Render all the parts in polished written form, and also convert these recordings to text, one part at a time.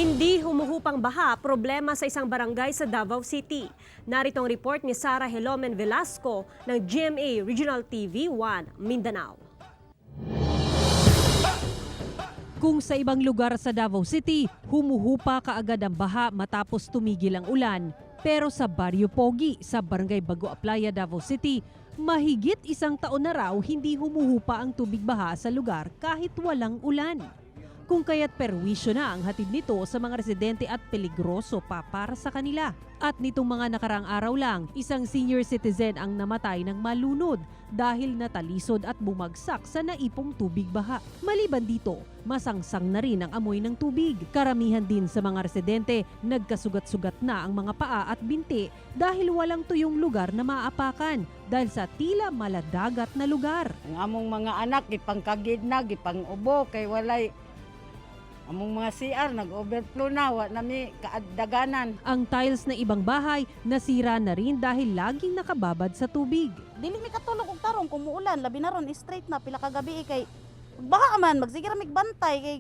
Hindi humuhupang baha, problema sa isang barangay sa Davao City. Narito ang report ni Sara Hilomen Velasco ng GMA Regional TV 1, Mindanao. Kung sa ibang lugar sa Davao City, humuhupa kaagad ang baha matapos tumigil ang ulan. Pero sa Baryo Pogi, sa Barangay Bago Aplaya, Davao City, mahigit isang taon na raw hindi humuhupa ang tubig baha sa lugar kahit walang ulan. Kung kaya't perwisyo na ang hatid nito sa mga residente at peligroso pa para sa kanila. At nitong mga nakaraang araw lang, isang senior citizen ang namatay ng malunod dahil natalisod at bumagsak sa naipong tubig baha. Maliban dito, masangsang na rin ang amoy ng tubig. Karamihan din sa mga residente, nagkasugat-sugat na ang mga paa at binti dahil walang tuyong lugar na maapakan dahil sa tila maladagat na lugar. Ang among mga anak gipangkagid na, gipang-ubo kay walay among mga CR nag-overflow na, wa na mi kaadaganan. Ang tiles ng ibang bahay nasira na rin dahil laging nakababad sa tubig. Dili mi katulog og tarong kung muulan, labi na ron straight na pila ka gabi eh, kay baha man magsige ra mig bantay kay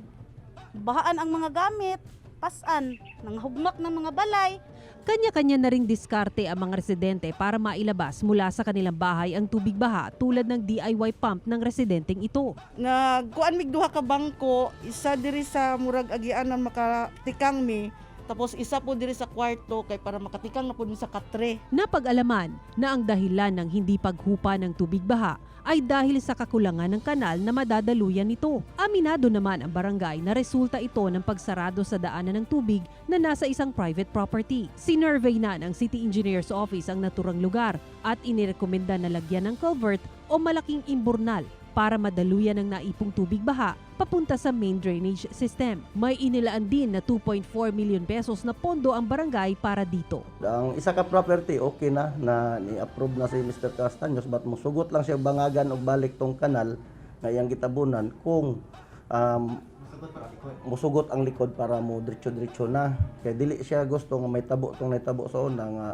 bahaan ang mga gamit, pasan, nanghugmak ng mga balay. Kanya-kanya na ring diskarte ang mga residente para mailabas mula sa kanilang bahay ang tubig baha tulad ng DIY pump ng residenteng ito. Nagkuan mig duha ka bangko, isa diri sa murag agianan makatikang mi, tapos isa po diri sa kwarto kay para makatikang na po mi sa katre. Napag-alaman na ang dahilan ng hindi paghupa ng tubig baha ay dahil sa kakulangan ng kanal na madadaluyan nito. Aminado naman ang barangay na resulta ito ng pagsarado sa daanan ng tubig na nasa isang private property. Sinurvey na ng City Engineer's Office ang naturang lugar at inirekomenda na lagyan ng culvert o malaking imburnal para madaluyan ang naipong tubig baha papunta sa main drainage system. May inilaan din na ₱2.4 million na pondo ang barangay para dito. Ang isa ka property okay na na ni-approve na si Mr. Castaños, but musugot lang siya bangagan og balik tong kanal nga iyang gitabunan kung musugot ang likod para mo diretso-diretso na, kay dili siya gusto nga may tabo tong naitabo sa una nga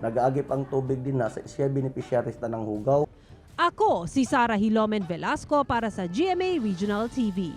nagaagip ang tubig din na siya beneficiaries ta ng hugaw. Ako si Sara Hilomen Velasco para sa GMA Regional TV.